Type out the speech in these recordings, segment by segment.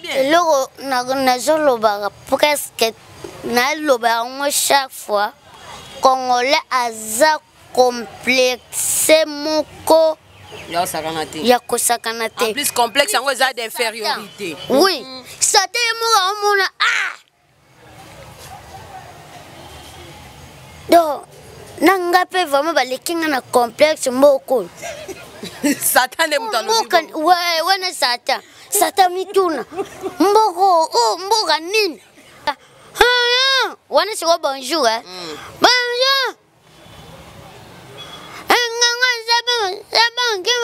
Eloko nazolobaka presque naloba yango chaque fois, Congolais aza complexe moko ya kosakana te. En plus complexe yango eza d'infériorité. Oui, satan ye moko aomona ah donc na nga mpe vraiment baleki nga na complexe moko. Satan nde moto alobi wana. Satan, satan mituna mboko o mboka nini wana sikoyo. Bonjour, eh? Bonjour nganga, c'est bon, c'est bon, c'est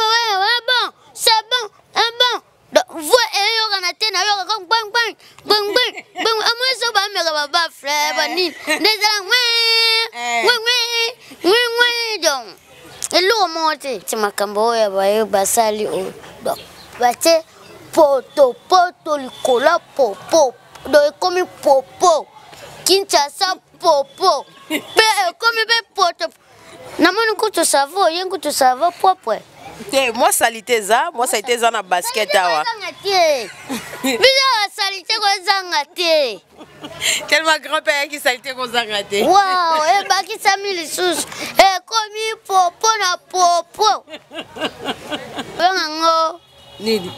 bon, c'est bon, c'est bon. Donc voix eyokana te, nayokaka gbang gbang gbang gbang gbang. Amoi so bameka babaffle banini nde ezala ngwe ngwe ngwe ngwe ngwe. Donc eloko moko te ti makambo oyo ya baye basali oyo. Donc batie poto poto likolo popo, donc ekomi popo Kinshasa, popo mpe ekomi mpe poto. Namoni kutu savo ye kutu savo propre. Te, mwa saleté eza, mwa saleté eza na basket awa. Ezanga te, biso basaleté kozanga te. Tellement grand père ayaki, saleté kozanga te. Wow, ebakisami lisusu, ekomi popo na popo. Bengango nini?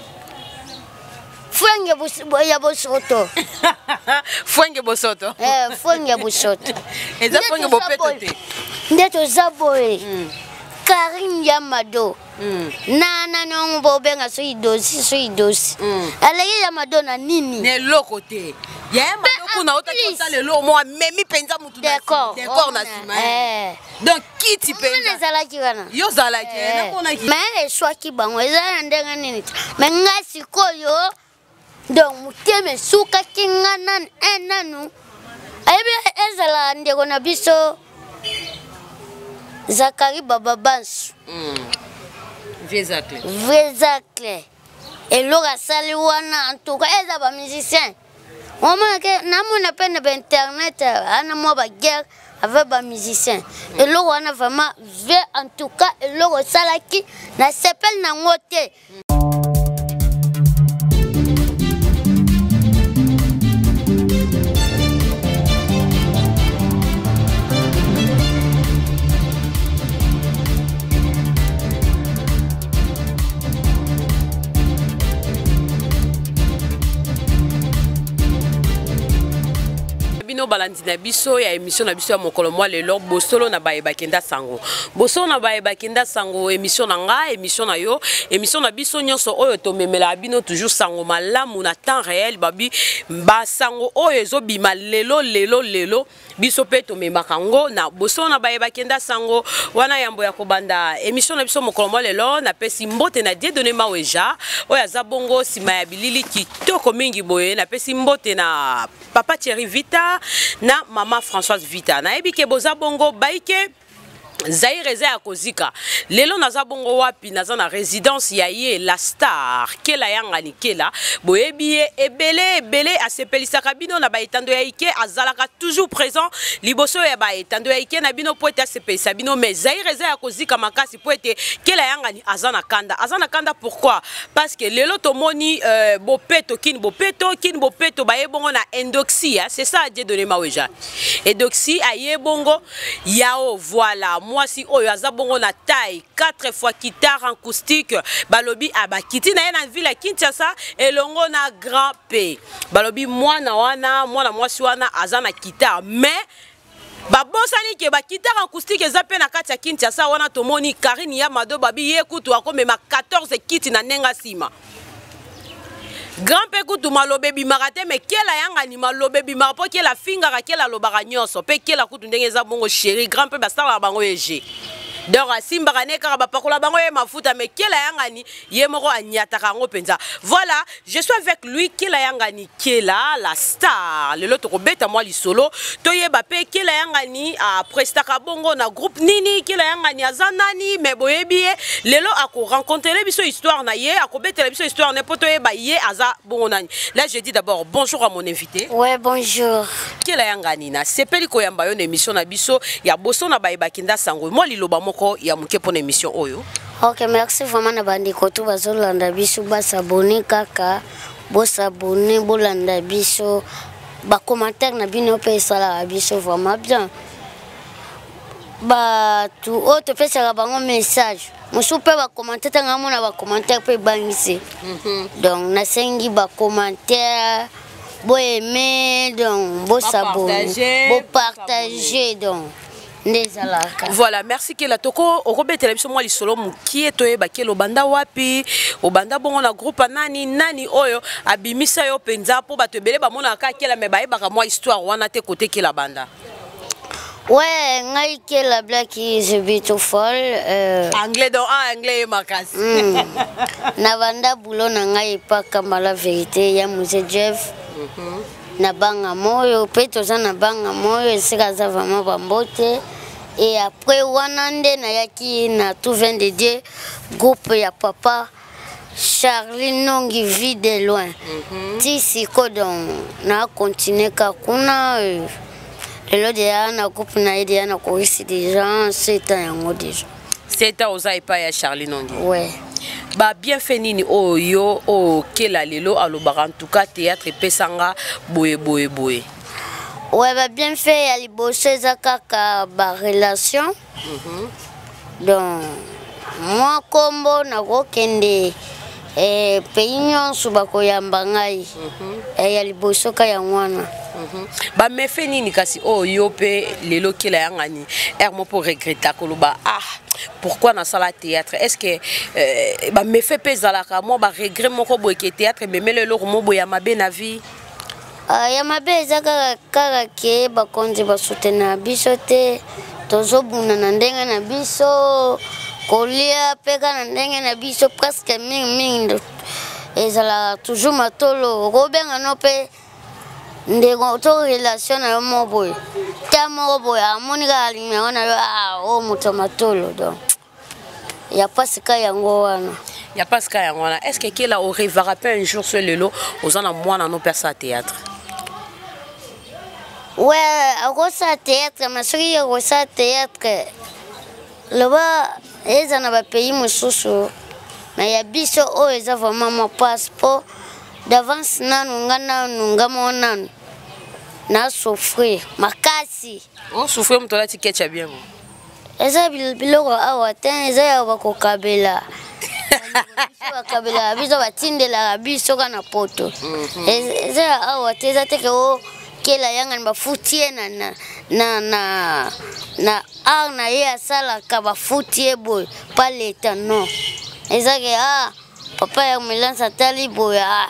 Fwenge ya bosoto. Fwenge bosoto. Eh, fwenge ya bosoto. Eza fwenge bopeto te. Nde toza boye. Karine ya Mado na nani wango bobenga soki dosi, soki dosi aleki ya Mado na nini? Na eloko te. Yaya Mado kuna otaki osala eloko mo amemi mpenza mutu décor na nsima, donc kiti mpenza. Ezalaki wana. Yo ozalaki, namonaki. Mais eswaki bango eza na ndenge nini te. Mais nga sikoyo, donc motema esukaki nga nanu un nanu ayebi ezala ndeko na biso Zakari Bababansu. Vrai Zacle, eloko asali wana, en tout cas eza bamusicien omonake namona mpe na bainternet ana mwa baguerre avec bamusicien. Eloko wana vraiment vrai, en tout cas eloko esalaki nasepeli nango te. Bino balandi na biso ya émission na biso ya mokolo mwa lelo, Bosolo na baye bakenda sango, Bosolo na baye bakenda sango, émission na nga, émission na yo, émission na biso nyonso oyo tomemelaka bino toujours sango malamu na temps réel. Babi basango oyo ezobima lelo lelo lelo, biso mpe tomemaka yango na Bosolo na baye bakenda sango wana. Yambo ya kobanda émission na biso mokolo mwa lelo, napesi mbote na Dieudonné Maweja oyo aza bongo nsima ya bilili kitoko mingi boye. Napesi mbote na papa Thierry Vita na mama Françoise Vita. Nayebi ke boza bongo baike. Zaire eza ya kozika. Lelo naza bongo wapi? Naza na résidence ya ye la star Kela Yangani Kela. Boyebi ye ebele ebele, asepelisaka bino na baetando ya ike, azalaka toujours présent liboso ya baetando ya ike na bino po ete asepelisa bino. Mais Zaire eza ya kozika makasi po ete Kela Yangani aza na kanda. Aza na kanda pourquoi? Parce que lelo tomoni bopeto kini, bopeto kini, bopeto baye bongo na Indoxy, hein? C'est ça, Dieudonné Maweja. Indoxy aye bongo yao. Voilà, mwasi oyo aza bongo na taille 4 fois guitare acoustique. Balobi abakiti na ye na ville ya Kinshasa elongo na grand P. Balobi mwana wana, mwana mwasi wana aza na guitare, mais babosani ke baguitare acoustique eza mpe na kati ya Kinshasa wana. Tomoni Karine ya Mado, babi ye kutu akomema 14 kiti na ndenge nsima. Grand mpe kutu maloba ebimaka te, mais Kela Yangani maloba ebimaka mpo Kela afingaka, Kela alobaka nyonso. Mpe Kela kutu ndenge eza bongo, chéri grand mpe basalaka bango ye g, donc asimbaka ne kaka bapakola bango ye mafuta, mais Kela Yangani ye moko anyataka yango mpenza. Voilà, je suis avec lui, Kela Yangani Kela la star. Lelo tokobeta mwa lisolo, toyeba mpe Kela Yangani aprestaka bongo na groupe nini, Kela Yangani aza nani. Mais boyebi ye, lelo akorencontrer biso histoire na ye, akobetela biso histoire ne mpo toyeba ye aza bongo nani. Là, je dis d'abord bonjour à mon invité. Ouais, bonjour. Kela Yangani, nasepeli koyamba yo na émission na biso ya Boso na bayebaki nda sango. Mwa liloba moko ya moke mpo na émission oyo. Ok, merci vraiment na bandeko to bazolanda biso, basabone kaka. Bosabone, bolanda biso, bacommentaire na bino mpe esalaka biso vraiment bien. Bato oyo topesaka bango message mosusu mpe bacommentaire, ntango amona bacommentaire mpe ebangisi. Donc nasengi bacommentaire, boaime, donc bosabone, bopartage, donc nde ezalaka. Voilà, merci Kela. Toko okobetela biso mwa lisolo mokie, toyeba Kela obanda wapi, obanda bongo na groupe nani, nani oyo abimisa yo mpenza, mpo bato ebele bamonaka kaka Kela, me bayebaka mwa histoire wana te, kote Kela banda. Ouais, ngai Kela Black is beautiful. Anglais donc, ah, anglais ye makasi. Na banda boulot na ngai epaka la vérité ya Muse Jeff. Na banga moyo mpe toza na banga moyo, esika aza vraiment bambote. Et après wana nde nayaki na Tout vient de Dieu, groupe ya papa Charlie Nongi Vie de loin. Ti siko donc na continue ka kuna. Lelo deya na groupe na ye, deya nakorisi déjà 7 ans yango déjà. 7 ans oza epai ya Charlie Nongi? Ouais. Babienfait nini oyo yo oyo Kela lelo alobaka: en tout cas théâtre epesanga boye boye boye? Ouais, babienfait ya liboso eza kaka barelation. Donc mwa nkombo nakokende pays nyonso, bakoyamba ngai. Ya liboso ka yango wana. Bamefe nini kasi oyo yo mpe lelo Kela yangani ere mo mpo regreta koloba: ah, pourquoi nasala théâtre? Est ce que bamefe mpe ezalaka mwa baregret moko boye ke théâtre ememeli eloko mo boye ya mabe na vie? Ya mabe eza kaka kaka ke bakonzi basoutenaka biso te. Tozobunda na ndenge na biso, kolia mpe kaka na ndenge na biso. Presque mingimingi ezalaka toujours matolo. Okobenga no mpe ndeko to relation na yo moko boye, ta moko boye amoni kaka numéro na yo: ah, oyo moto ya matolo. Donc ya mpasi ka yango wana. Ya mpasi ka yango wana. Est ce que Kela orêvaka mpe un jour so lelo oza na mwana no mpe asala théâtre? Ouais, akosala théâtre, mais soki akosala théâtre, loba eza na bapays mosusu, mais ya biso oyo eza vraiment mwa passe, mpo d'avance nanu nga, nanu nga moko nanu nasouffrir makasi. Osouffrir, moto alati ketch ya bien. Eza biloko awa te, eza ya bakokabela biso, bakabelaka biso, batindelaka biso ka na poto. Eza ya awa te, eza teke o Kela yangani bafuti ye na art na ye asalaka, bafuti ye boye pa leta. Non, eza ke ah, papa ya Melance atali boye: ah,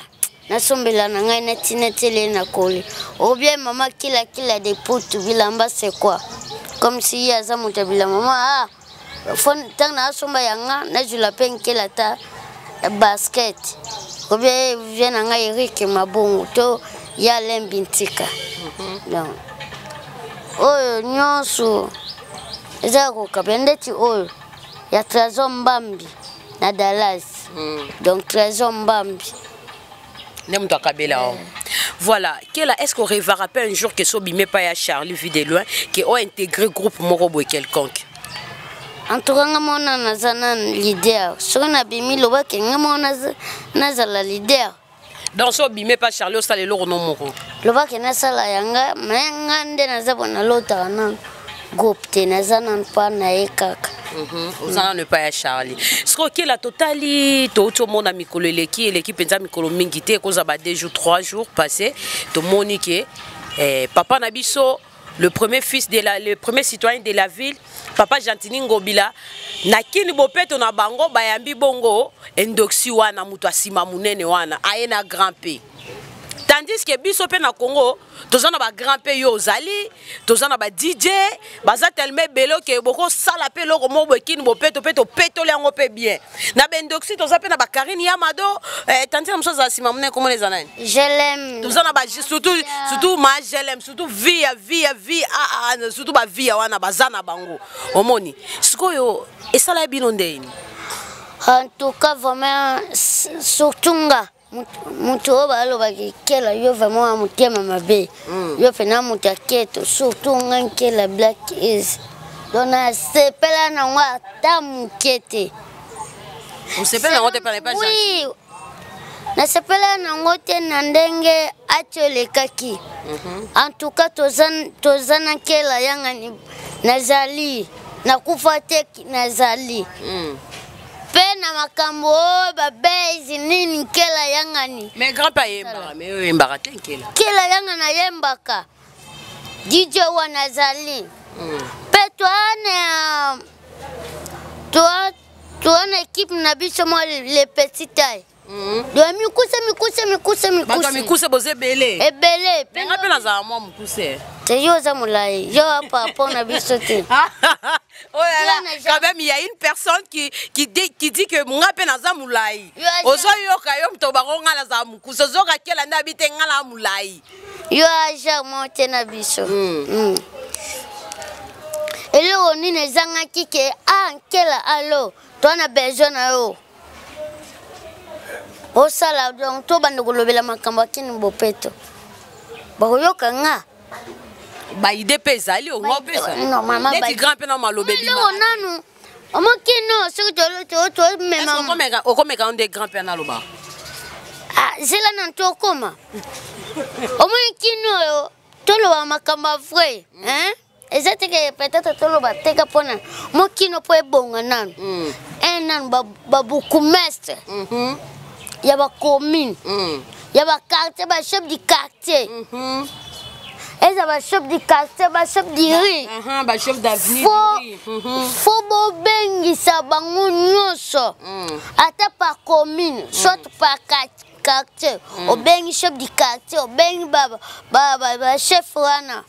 nasombela na ngai natina tiele na koli, ou bien mama Kila Kila de Putu bilamba. C'est quoi, comme si ye aza moto ya bilamba. Ma ah, fo ntango naasomba yanga, nazwila mpe nkela ta basket, ou bien vie na ngai Erik Mabongo to ya Lembi Ntika. Donc oyo nyonso eza ya kokabela, ndeti oyo ya Trésor Mbambi na Dallas. Donc Trésor Mbambi. Nde moto akabela o. Voilà, Kela, est ce que orêvaka mpe un jour ke so obimi epai ya Charlie Vie de loin, ke ointégrer groupe moko boye quelconque? En tout cas nga mona naza na leader. Soki nabimi, lobaki nga moko nazala leader. Donc so obimi epai Charlie, osala eloko no moko? Lobaki nasala yanga, me nga nde naza bo nalotaka nanu groupe te, naza nanu mpa na ye kaka. Oza nano epai ya Charlie. Sikoyo Kela, totali, touti omona mikolo eleki, eleki mpenza mikolo mingi te, ekozwa ba 2 jours, 3 jours passé, tomoni ke papa na biso, le premier fils de la, le premier citoyen de la ville, papa Gentini Ngobila na kini bopeto na bango, bayambi bongo indoxi wana, moto asima monene wana aye na grand P, tandis que biso mpe na Congo toza na bagrand mpe, yo ozali, toza na ba DJ, baza tellement ebele oke bokosala mpe eloko moko boye kini bopeto mpe topetoli yango mpe bien na bendoxi. Toza mpe na bakarine ya mado, tandis na mosusu azala nsima monene, komona eza nani? Glm. Toza na ba surtout ma GLM, surtout via via vi ah, ah, surtout bavia wana baza na bango. Omoni sikoyo esala bino ndeni? En tout cas vraiment, surtout nga, moto oyo balobaki: Kela, yo vraiment ya motema mabe, yo mpena moto ya keto. Surtout nga Nkela Black is, donc nasepela nango ata moke te. Osepela nango te? Pana epa? Oui. Nasepela nango te na ndenge ati elekaki. En tout cas, toza na Nkela Yangani, nazali nakufa te, nazali mpe na makambo oyo babezi nini Nkela Yangani. Mais grand pa ayembaka, mais oyo oyembaka te, Nkela. Nkela Yangani ayembaka, DJ wana azali mpe toana toa équipe na biso mwa le petit taille. Donc mikuse, mikuse, mikuse. Bato ya mikuse. Mikuse boza ebele. Ebele. Me nga mpe nazala mwa mokuse. Te, yo oza molai, yo apa mpo na biso te. Oh là là, Yo na quand même, il y a une personne qui dit que nga mpe naza molai. Yo aza- Ozoyoka yo moto bango nga naza mokuse, ozoyoka Kela nde abi te nga na molai. Yo aja mo te na biso. Eloko nini ezangaki ke a Nkela alo toa na besoin na yo osala? Donc tobanda kolobela makambo akini bopeto, bakoyoka nga. Baide mpe ezali ongo opesa. Non, mama, neti grand mpe na maloba eloko ebima. Nanu omokino soki tomema. Okomeka yo nde grand mpe naloba. Ah, zela na tokoma omoni kino oyo toloba makambo ya vrai, hein? Eza teke peut-être toloba teka mpona mokino mpo ebonga nanu un nanu babourgmestre ya bacommune, ya baquartier, bachef du quartier, eza bachef du quartier, bachef du rue. Bachef d'avenue. Fo bobengisa bango nyonso, ata par commune, soit par quartier. Obengi chef du quartier, obengi bachef wana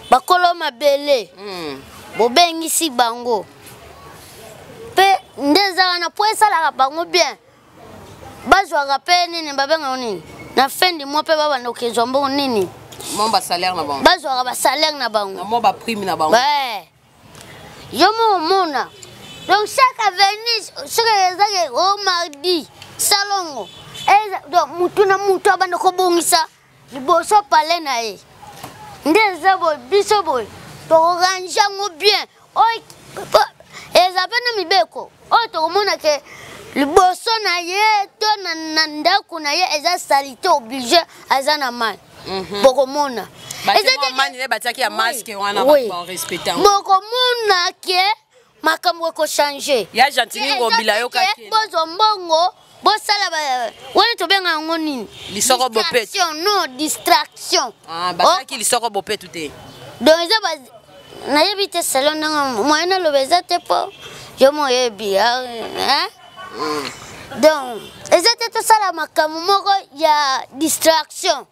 bakolo mabele, bobengisi bango mpe nde eza wana mpo esalaka bango bien. Bazwaka mpe nini, babengaka nini, na fin du mois mpe babanda kokezwa mbongo nini. Mwa basalaire na bango. Bazwaka basalaire na bango. Na mwa baprime na bango. Ouais. Yo mo omona, donc chaque avenue, soki ezaki o mardi salongo eza, donc mutu na mutu abanda kobongisa liboso pale na ye. Nde eza boye, biso boye tokorange yango bien. Oyo eza mpe na mibeko oyo tokomona ke liboso na ye to na ndako na ye eza saleté, obligé aza na mai. Bokomona Eza te mani ne batiaki ya masque wana. Oui. Barespecte yango. Bokomona ke makambo ekochange. Ya Gentini Ngobila, yokaki. Bozwa mbongo, bosala wana tobenga yango nini? Lisoko bopeto. Distraction, non, distraction. Ah, batiaki lisoko bopetu te. Donc eza nayebi te salon ndenge moyen naloba eza te mpo yo mo oyebi, hein? Donc eza te tosala makambo moko ya distraction.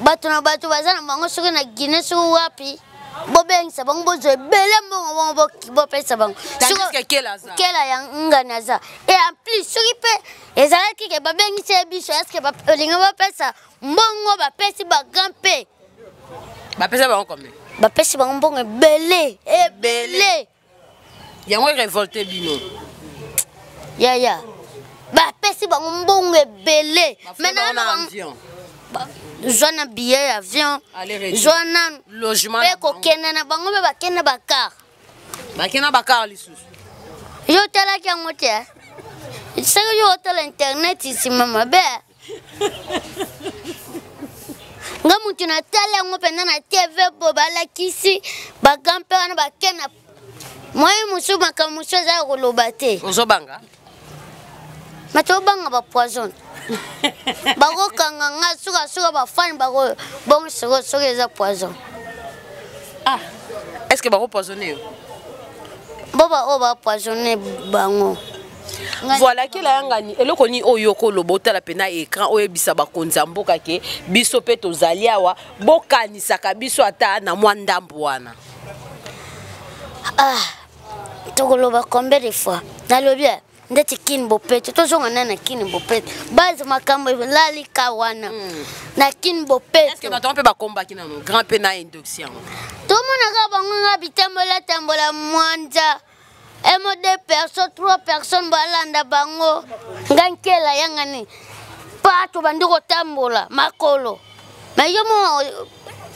Bato na bato baza na bango, soki na Guinée, soki wapi, bobengisa bango, bozwa ebele mbongo bongo bopesa bango. Tandis que Kela aza. Kela ya ngani aza. Et en plus, soki mpe ezalaki ke babengisi ye biso, est-ce olingi bapesa mbongo bapesi bagrand mpe? Bapesa bango combien? Bapesi bango mbongo ebele ebele. Yango erévolte bino. Yaya, bapesi bango mbongo ebele. Bafuta bango na avion. Zwa na billet ya avion. Aller-retour. Zwa nanu. Logement mpe na bango. Kokende na bango mpe bakende bacar. Bakende bacar lisusu. Yo otalaki yango te, eh? Soki yo otala internet nsima mabe, nga mutu natali yango mpenza na TV bo balakisi baga mpe wana bake na moye mosusu. Makambo mosusu eza ya koloba te. Ozobanga. Bato obanga bapoison, bakokanga nga sukasuka, bafani bako bongo sikoyo soki eza poison. Ah, est ce que bakopoisonne yo? Bo baoyo bapoisonne bango. Voilà, Kela Yangani, eloko nini oyo koloba, otala mpe na écran, oyebisa bakonzi ya mboka ke biso mpe tozali awa, bokanisaka biso ata na mwa ndambo wana? Ah, tokoloba combien de fois? Nalobi eh, ndeti Kini bopeto, tozonga nde na Kini bopeto base, makambo elalika wana na Kini est ce que bopeto. Bato wana mpe bakombaki nano grand mpe na induction yango. Tomonaka bango nga bitambola tambola mwanza emo, deux personnes, trois personnes balanda bango. Nga Nkela Yangani pa tobandi kotambola makolo, me yo mo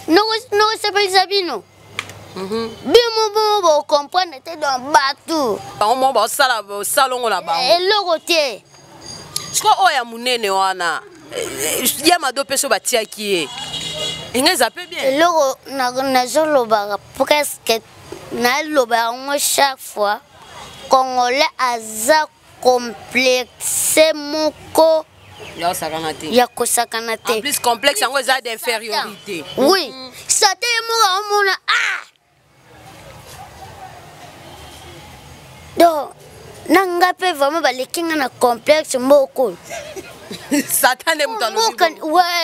nokosepelisa bino. Bino bongo bocomprendre te. Donc bato bango moko baosala salongo na bango. Eloko te. Sikoyo oyo ya monene wana, ya Mado mpe so batiaki ye, enga eza mpe bien. Eloko nazolobaka, presque naloba yango chaque fois, Congolais aza complexe moko ya kosakana te. Ya kosakana te. En plus, complexe yango eza d'infériorité. Oui, sate ye moko aomona. Ah, donc na nga mpe vraiment baleki nga na complexe moko. Satan nde moto alobi.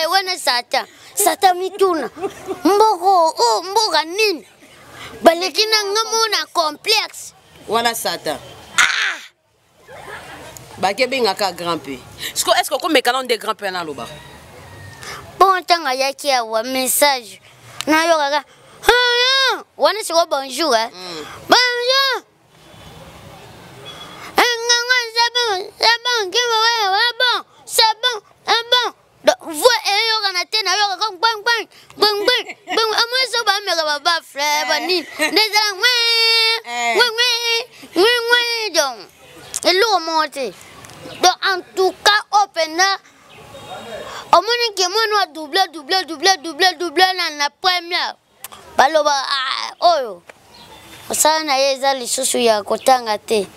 Wana satan, satan mituna mboko o mboka nini baleki na nga moko na complexe. Wana satan bake bengaka grand p. Siko est ce que okomeka nano nde grand p wana alobaka? Bongo ntango ayaki awa, message nayokaka wana siko: "Bonjour, eh. Bonjour, nganga, c'est bon, c'est bon, c'est bon, c'est bon, c'est bon." Donc voix eyokana te, nayokaka gbanggbang gbanggbang gbang. Amoi so bameka babaffle banini nde ezala ngwe ngwe ngwe ngwe. Donc eloko moko te. Donc en tout cas, oyo mpenza omoni ke mwana wa double, double, double, double, double na première, baloba oyo mosala na ye eza lisusu ya kotanga te.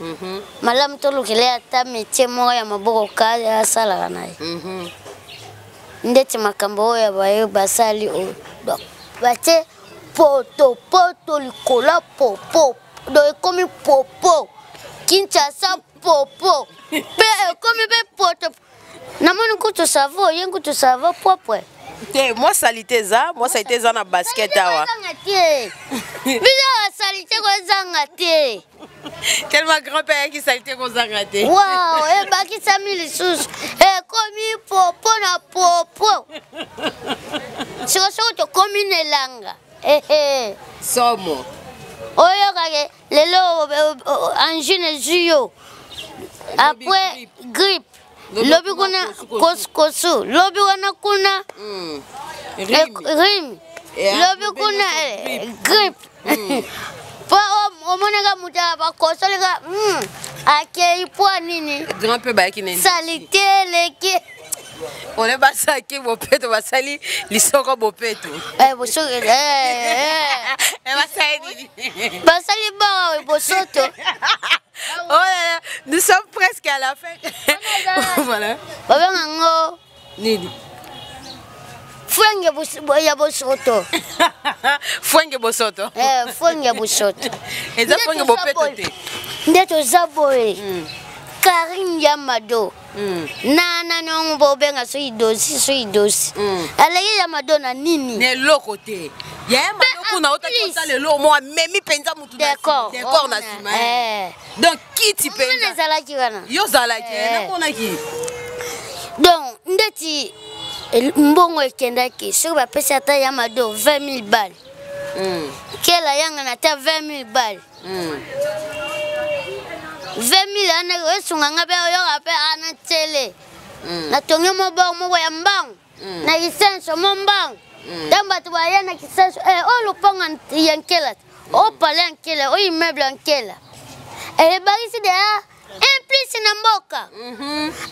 Malamu tolukela ye ata métier moko ya maboko ka asalaka na ye. Ndeti makambo oyo ya baye basali oyo, donc batie poto poto likolo popo, donc ekomi popo Kinshasa, popo mpe ekomi mpe poto. Namoni kutu savo ye, kutu savo propre. Te, mwa saleté eza, mwa saleté eza na basket awa. Ezanga te, biso basaleté kozanga te. Tellement grand père ayaki, saleté kozanga te. Wow, ebakisami lisusu, ekomi popo na popo. Sikosoko tokomi na elanga. Ehe. Somo. Oyokake lelo angine ezwi yo, après grippe, lobi kuna kosukosu, lobi wana kuna rhume, lobi kuna grippe, po omonaka moto bakosolika akei po nini? Grand mpe bayaki na Saleté eleki. Ole basalaki bopeto, basali lisoko bopeto. Basali nini? Basali bawa bosoto. Oh là là, nous sommes presque à la fin. Voilà. Babenga yango Nini? Fwenge ya bosoto. Fwenge bosoto. Fwenge ya bosoto. Eza fwenge bopeto te. Nde toza boye, Karine ya Mado na nani wango bobenga soki dosi, soki dosi aleki ya Mado na nini? Na eloko te. Yaya Mado kuna otaki osala eloko moko, amemi mpenza mutu décor na nsima, donc kiti mpenza. Ezalaki wana. Yo ozalaki, namonaki. Donc ndeti mbongo ekendaki, soki bapesi ata ya Mado 20 000 bale, kela yanga na ata 20 000 bale, 20 000 wana esunga nga mpe. Oyoka mpe ana ntsele, natongi moboko moko ya mbangu na kisenso mo mbangu. Ntango bato baya na kisenso, oyo lopango ya nkela, oyo palais ya nkela, oyo immeuble ya nkela, ebakisi deya un plus na mboka.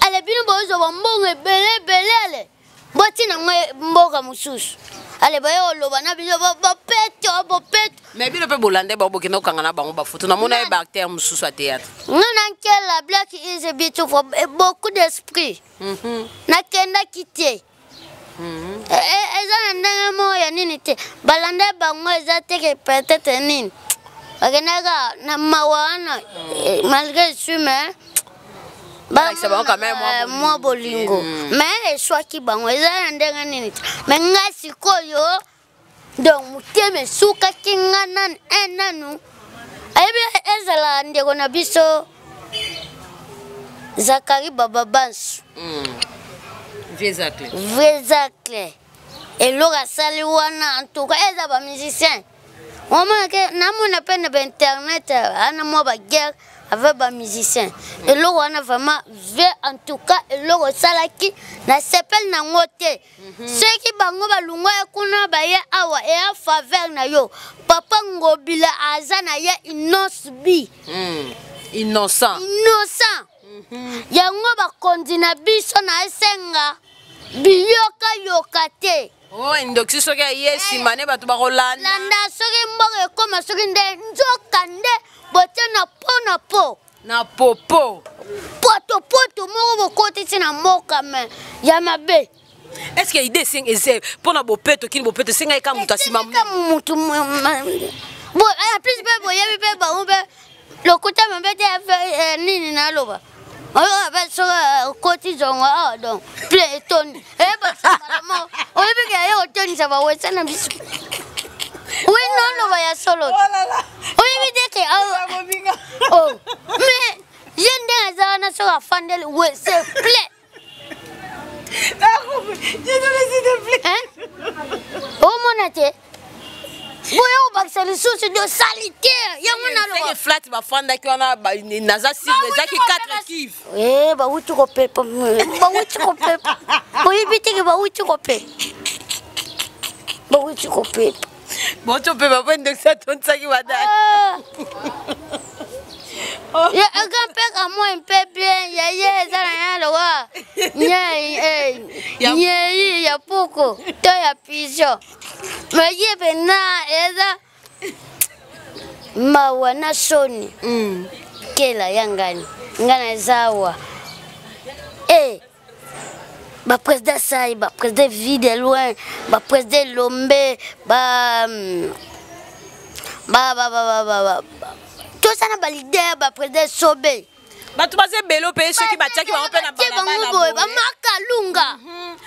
Ale bino bozwa bambongo ebele ebele, ale botina ngo mboka mosusu, ale baye oloba na biso bopeto bopeto. Mais bino mpe bolanda bango, bokenda kokanga na bango bafoto, namona ye baacteur mosusu ya théâtre. Nga na nkela, Black is beautiful, beaucoup d'esprit. Nakendaki te. Eza na ndenge moko ya nini te, balanda bango eza teke peut-être nini, bakendaka na mawa wana, malgré su, mais Balakisa bango quand même mwa mwa bolingo, mais eswaki bango eza na ndenge nini te. Mais nga sikoyo, donc motema esukaki nga nanu nanu ayebi ezala ndeko na biso Zakari Bababansu. Vieux Zacle. Vrai Zacle, eloko asali wana, en tout cas eza bamusicien omonake, namona mpe na bainternet ana mwa baguerre. Avec bamusicien, eloko wana vraiment ve, en tout cas eloko esalaki nasepeli nango te. Soki bango balungwa ye kuna, baye awa, eya faveur na yo. Papa Ngobila aza na ye Innoss'B. Innocent. Innocent. Yango bakonzi na biso na esenga biyokayoka te. O indoksi soki aye nsima ne bato bakolanda. Landa soki mboka ekóma, soki nde nzoka nde botie na po na po. Na popo. Potopoto moko bokotisi na mboka me ya mabe. Est ce que idée eseng eze mpo na bopeto, kini bopeto esengaki ka moto asima? Ka mutu bo en plus mpe boyebi mpe bango mpe lokuta mabe te. Nini naloba oyo mpe soki okoti zongo awa, donc plein etondi, eyebasakala mo oyebi ke aye kotondisa bawesa na biso. Wi, noloba ya solo, oyebi te ke oh, mais ye ndenge aza wana, soki afandeli wese plein. Hein? Omona te boye obakisa lisusu de saleté yango naloba. Flat bafandaki wana, naza sire ezaki 4 kive. Eh, bawuti kopepa, bawuti kopepa, boyebi teke bawuti kopepa, bawuti kopepa. Botopepa mpo ndekisi atondisaki badai. Ya aka mpe kamwa mpe bien ya ye eza na ya lowa nyei, nyei ya puku to ya pigeon, mais ye mpena eza mawa na soni. Kela ya ngani nga naza awa e baprésident sai, baprésident Vie de Loin, baprésident Lombe, ba ba ba ba ba ba toza na baleader, baprésident Sobe. Bato baza ebele mpe soki batiaki bango mpe na Batie bango boye, bamakalunga.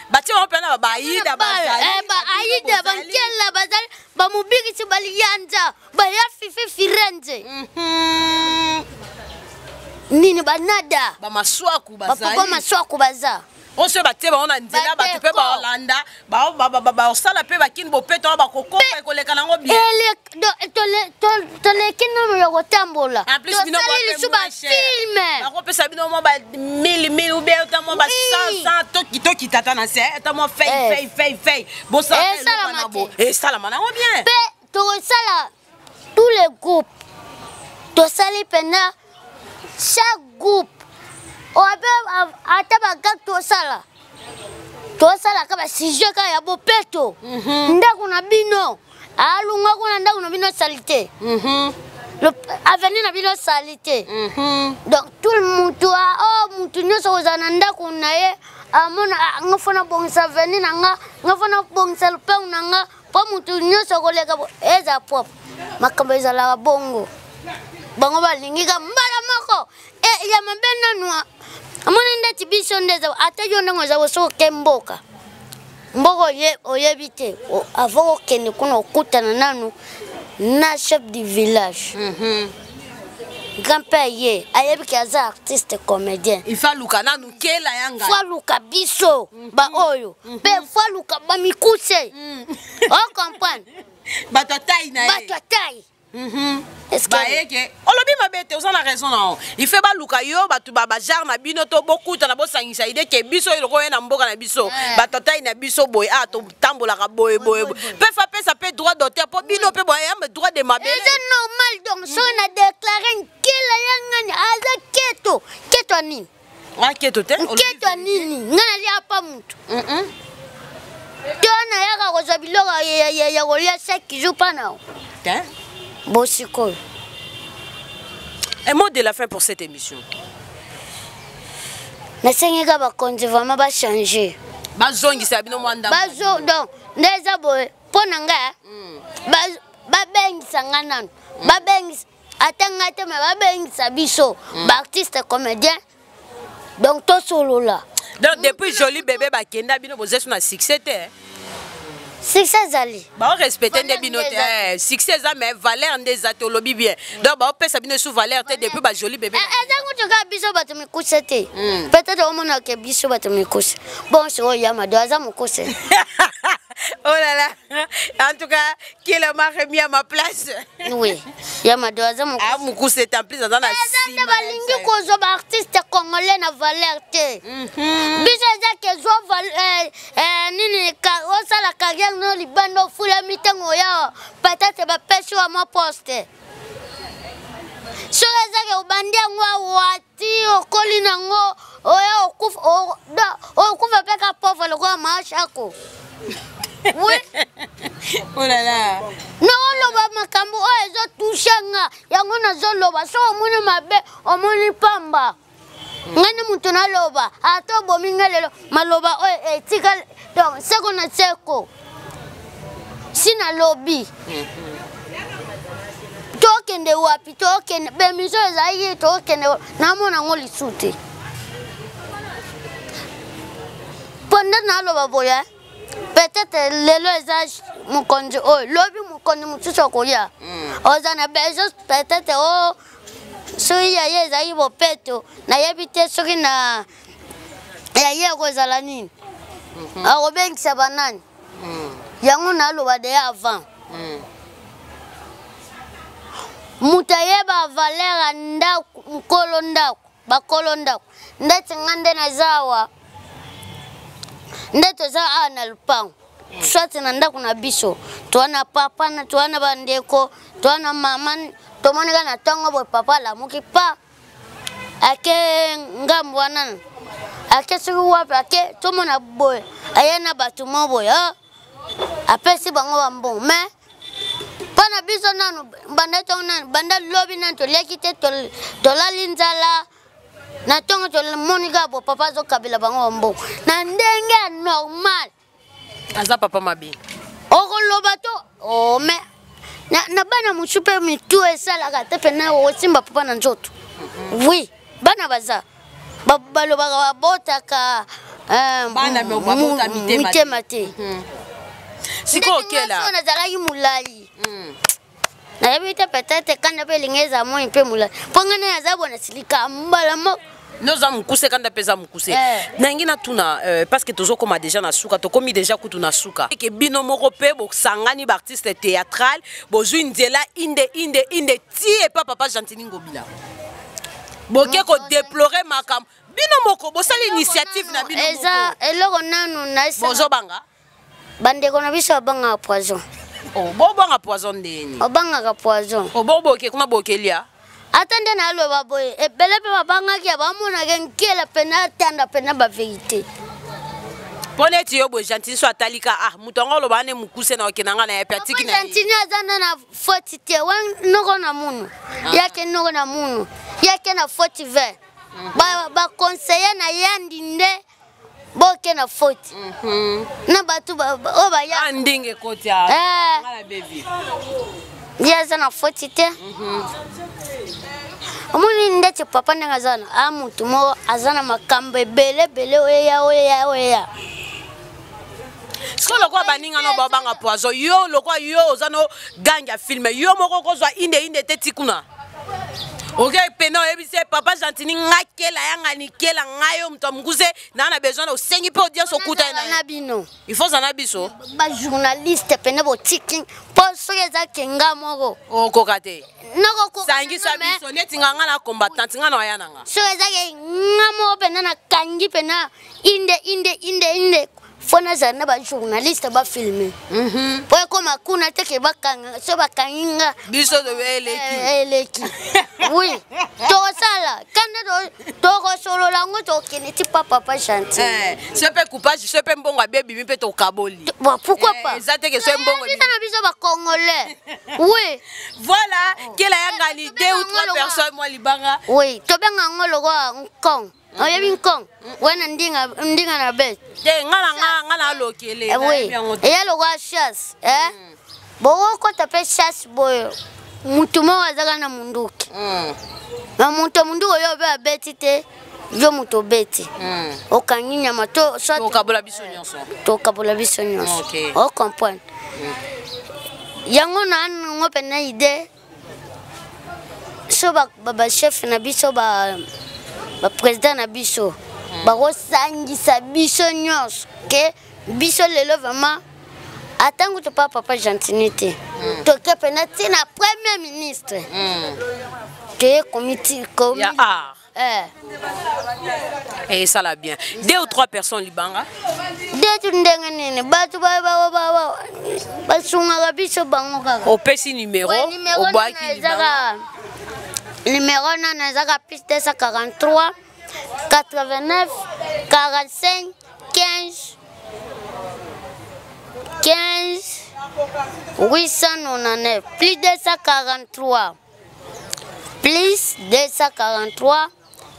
Batie bango mpe na baida. Baayida, bankela bazali, bamobikisi, baliyanza, baya Fifi Firenze, nini, banada. Bamaswaku. Bapapa. Bazali. Maswaku baza. Oyo soki batie bango na nzela, bato mpe Badeko. balanda, basala mpe bakini bopeto wana, bakokopa, ekoleka nango bien. Toleki nano ya kotambola. En plus bino Tosali lisu bafilm. Bakopesa bino mwa ba 1000 1000 ou bien ata mwa ba 100 100, tokita ata na se, ata mwa fei fei fei fei, bosala Esalama te. esalama nango bien. Mpe tokosala tous les groupes, tosali mpena chaque groupe oyo ata bagag, tosala tosalaka basujet kaka ya bopeto. Ndako na bino alunga kuna, ndako na bino sali te, avenue na bino sali te. Donc tout le mutu o mutu nyonso kozala na ndako na ye, amona: "Ah, nga fo nabongisa avenue na nga, nga fo nabongisa lupango na nga," mpo mutu nyonso koleka eza propre. Makambo ezalaka bongo, bango balingi ka mbala moko. Ya mabe nanu amoni ndeti biso nde eza ata yo ndenge oza, soki oke mboka, mboka oyebi te, avant okende kuna okutana nanu na chef du village, grand-père, ye ayebi ke aza artiste comédien. Il faut aluka nanu nkela ya ngai. Fo aluka biso baoyo mpe fo aluka bamikuse, ocomprendre? Bato atai na ye. Bato atai. Est-ce que- Bayeke olobi mabe te, oza na raison na yo. Il faut baluka yo, bato bagenre na bino, to bokutana, bosangisa idée ke biso eloko oye na mboka na biso, bato atai na biso boye, a totambolaka boye boye boye, mpe fa pesa mpe droit d'auteur mpo bino mpe boyambe droit de mabele. Eza normal. Donc soki na déclare nkela ya ngani aza keto, keto ya nini? Aketo te. Nketo ya nini? Ngai nalia pa mutu to nayaka kozwa biloko ya kolia chaque jour mpa na Te. Bo sikoyo. Un mot de la fin pour cette émission. Nasengi ka bakonzi vraiment bachange. Bazongisa bino mwa ndambo. Bazo donc nde eza boye mpo na ngai, babengisa nga nanu, babengisa ata ngai te, me babengisa biso baartiste comédien, donc tosolola. Donc depuis Joli Bébé bakenda, bino boza so na succès te? Succès ezali. Baorespecte nde bino te. Valeur. Succès eza, mais valeur nde eza te. Olobi bien, donc baopesa bino esu valeur te depuis bajoli bébé. Eza kutu kaka biso bato mikuse te. Peut-être omonaka biso bato mikuse, bon, sikoyo ya Mado aza mokuse. Oh là là. En tout cas, qui m'a remis à ma place. Oui. Ya Mado aza mokuse. Ah, mokuse en plus aza na sima. Balingi kozwa ba artiste congolais na valeur te. Biso eza ke zwa eh, eh, nini osala carrière no libanda ofulami ntango oya peut-être bapesi wa mwa poste. Soki eza ke obandi yango awa ti okoli nango oya okufa okufa mpe ka pauvre lokola maashako. Oui. Oh là là. Naoloba makambo oyo ezotouche nga yango nazoloba soki omoni mabe omoni pamba ngai nde moto naloba ata obomi ngai lelo maloba oyo etika donc seko na seko si nalobi tokende wapi tokende bemission ezalaki tokende namona yango lisu te mpo nde naloba boye peut-être lelo eza mokonzi oyo lobi mokonzi mosusu akoya oza na besoin peut-être o oh, soki ya ye ezalaki bopeto nayebi te soki na ya ye akozala nini akobengisa banani yango naloba deya avant moto ayeba valeur ya ndako mokolo ndako bakolo ndako ndeti nga nde naza awa nde toza awa na lupango soit na ndako na biso toa na papa toa na bandeko toa na mama tomoni kaka na ntongo boye papa alamuki pa ake ngambo wana ake soki wapi ake tomona boye aye na bato mo boye apesi bango bambongo mais mpo na biso nanu banda ntongo nanu banda lobi nanu toliaki te tolali nzala na ntongo tomoni kaka bo papa azokabela bango bambongo na ndenge ya normal aza papa mabe okoloba to oh, mais na, na bana mosusu mpe mitu esalaka te mpena okosimba papa na nzoto oui bana baza balobaka babotaka eh, mitema te mhm. sikoyo okela nazalaki molai nayebi te peut-être kanda mpe elingi eza moi mpe molai mpo ngai nde naza bona silika mbala moko noza mokuse kanda mpe eza mokuse eh. nangi natuna euh, parce que tozokoma déjà na suka tokomi déjà kutu na suka ke bino moko mpe bosangani baartiste théâtral bozwi nzela inde inde inde ti epa papa Gentiny Ngobila boke kodeplore makambo bino moko bosali initiative na bino eza eloko nanu bozobanga bandeko na biso babangaka poison oh, bobanga poison ndeni obangaka poison oh, boboke kuna bokelia ata nde naloba boye ebele mpe babangaki ya bamonaka nkela mpena atanda mpena baverité mpo neti yo boye Gentiny so atalika ah moto yango oloba ane mokuse na okenda nga na ye mpe atiki na Gentiny aza nde na foti te wa noko na munu ah. yake noko na munu yake na foti ve baconseiller na yandi nde boke na foti mhm. na bato oyo baya ah, ndenge ekoti eh. ye aza na foti te mhm. omoni ndeti papa ndenge aza na a motu moko aza na makambo ebele ebele oyeya oyeya oyeya sikoyo lokola baninga no babanga poison yo lokola yo oza no gang ya filme yo moko okozwa inde inde te ti kuna oke pene oyebisi ye papa Gentiny nga kela yanga nikela ngai yo moto ya mokuse naa na besoin na osengi mpe audience okuta ye na bino il faut ozala na biso bajournaliste pene botiki mpo soki eza kenga moko okoka te sangisa biso neti nga nga na combattante nga na oya na nga soki eza ke nga moko mpena nakangi mpena inde inde inde inde fo nazala na bajournaliste bafilme mpo ekoma kuna te ke bakanga so bakangi nga biso eleki eh, eleki oui tokosala kanda tokosolola yango tokende ti pa papa Gentiny eh, so mpe coupage so mpe mbongo abebimi mpe tokaboli bon pourquoi eh, pas eza te ke so mbongo biso na biso bacongolais oui voilà kela yangani deux ou trois personnes mwa libanga oui tobenga yango lokola nkong oyebi nkong wana ndinga ndinga na bete te nga na nga nga na lokele eh oui eya lokola chasse eh mm. bokokota mpe chasse boye mutu moko azaka na munduki mm. na moto ya munduki oyo mpe abeti te yo moto obeti mm. okangi nyama to tokabola biso nyonso tokabola biso nyonso ocomprendre yango na nango mpena idée so bachef na biso baprésident na biso bakosangisa biso nyonso ke biso lelo vraiment Ata ngutu pa papa Gentini te. Toke pena ti na premier ministre. Toye komiti komi. Ya art. Eh. Et ça la bien. Deux ou trois personnes libanga. Deux tu ndenge nini? Batu ba ba ba ba basungaka biso bango kaka. Opesi numéro, obwaki libanga. Numéro nana ezaka plus 243 89 45 15 15 899 plus 243 plus 243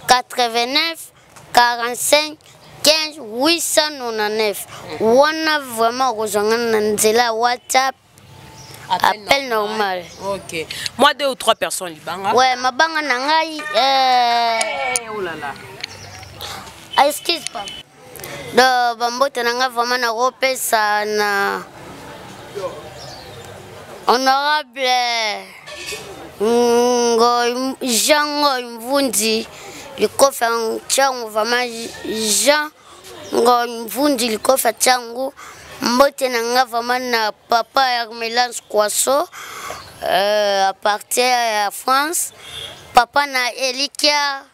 89 45 15 899. Wana vraiment okozwa nga na nzela ya WhatsApp. Appel, appel normal. Ok, moi deux ou trois personnes libanga. Ouais, mabanga na ngai Eh, oh là là. Ah, excuse pas. Do bambote na ngai vraiment nakopesa na honorable Ngoy Jean Ngoy Mvundi Likofa Ntiangu, vraiment Jean Ngoy Mvundi Likofa Ntiangu. Mbote na nga vraiment na papa Hermelance Kwaso, à partir ya France, papa na Elikia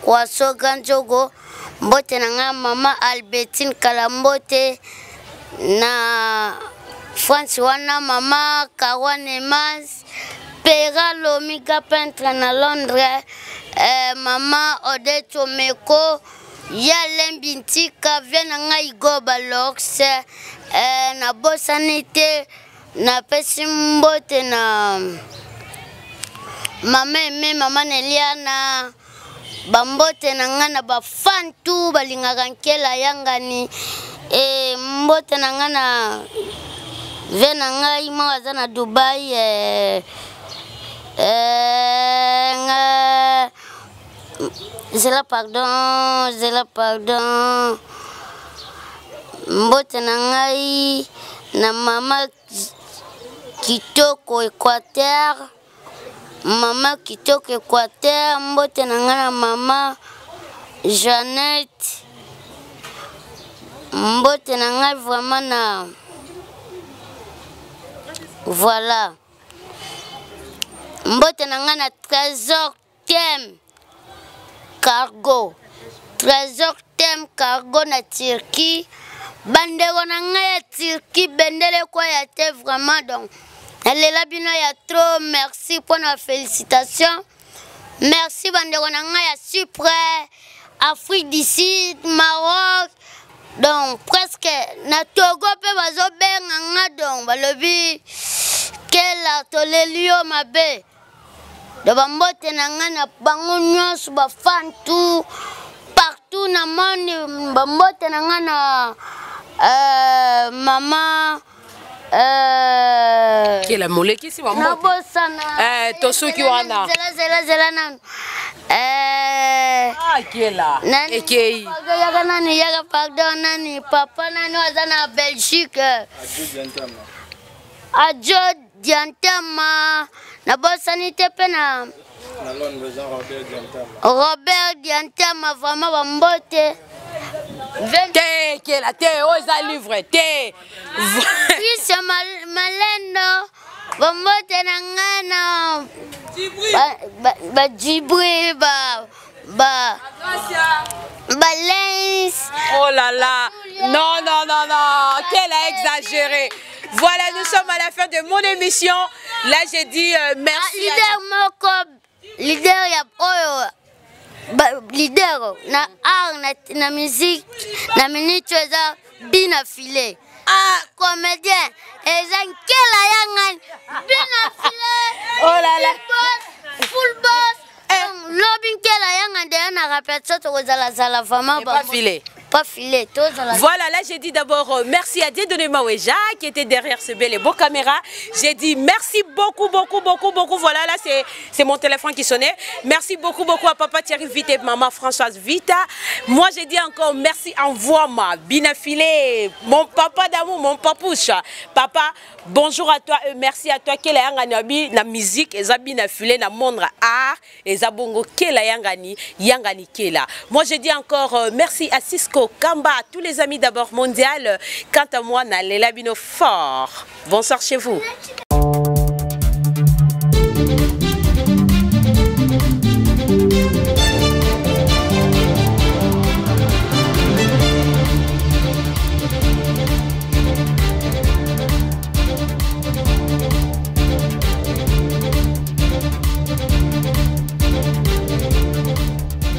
Kwaso Ganjogo. Mbote na nga mama Albertine Kalambote na France wana, mama Kawane Mas Pera Lomiga peintre na Londres, mama Odette Omeko ya Lembi Ntika vie na ngai Igor Balox, nabosani te, napesi mbote na mama Aimé, mama Neliana, bambote na ngai na bafantu balingaka Nkela Yangani, e mbote na ngai na vie na ngai moko aza na Dubai, nga zela pardon, zela pardon, mbote na ngai na mama Kitoko Équateur, mama Kitoko Équateur, mbote na ngai na mama Jeannette, mbote na ngai vraiment na voilà, mbote na ngai na Trésor Tem Cargo, Trésor Tem Cargo na Turquie, bandeko na ngai ya Turquie, bendele kwa ya te vraiment. Donc nalela bino ya trop, merci mpona félicitation, merci bandeko na ngai ya Chypre, Afrique du Sud, Maroc, donc presque na Togo mpe bazobenga nga, donc balobi kela toleli yo mabe. Do bambote na ngai na bango nyonso bafantu partout na monde, bambote na ngai na mama Kela molekisi bambote. Nabosana. Tosuki wana. Zela, zela, zela nanu. Ah, Kela. Nani, Ekei. Pardon, yaka nani, yaka pardon nani, papa nani aza na Belgique. Adjo Diantama. Nabosani te mpe na Robert Diantama, vraiment bambote. Te Kela te, oyo eza livre te. Christian Malendo, bambote na ngai na ba Djibril, ba ba Balens. Oh là là, non, non, non, non, qu'elle a exagéré. Voilà, nous sommes à la fin de mon émission. Là, j'ai dit merci. Ah, leader moko, leader ya oyo, ba, leader na art, na musique, na minute eza bina filet. Ah, comédien, eza Nkela Yangani, bina filet. Oh là là. Full boss, full boss. Lobi Nkela Yangani deya na répétition tokozala zala vraiment Et pas filet. Pas filet, tozala. Voilà, là j'ai dit d'abord merci à Dieudonné Maweja qui était derrière ce bel et beau caméra. J'ai dit merci beaucoup, beaucoup, beaucoup, beaucoup. Voilà, là c'est mon téléphone qui sonnait. Merci beaucoup, beaucoup à papa Thierry Vita et maman Françoise Vita. Moi j'ai dit encore merci en voix, ma Bina Filet, mon papa d'amour, mon papouche. Papa, bonjour à toi et merci à toi. Kela Yangani abi na musique, eza Bina Filet na monde art, eza bongo Kela Yangani, Yangani Kela. Moi j'ai dit encore merci à Cisco. Bosco Kamba, tous les amis d'abord mondial. Quant à moi, nalela bino fort. Bonsoir chez vous.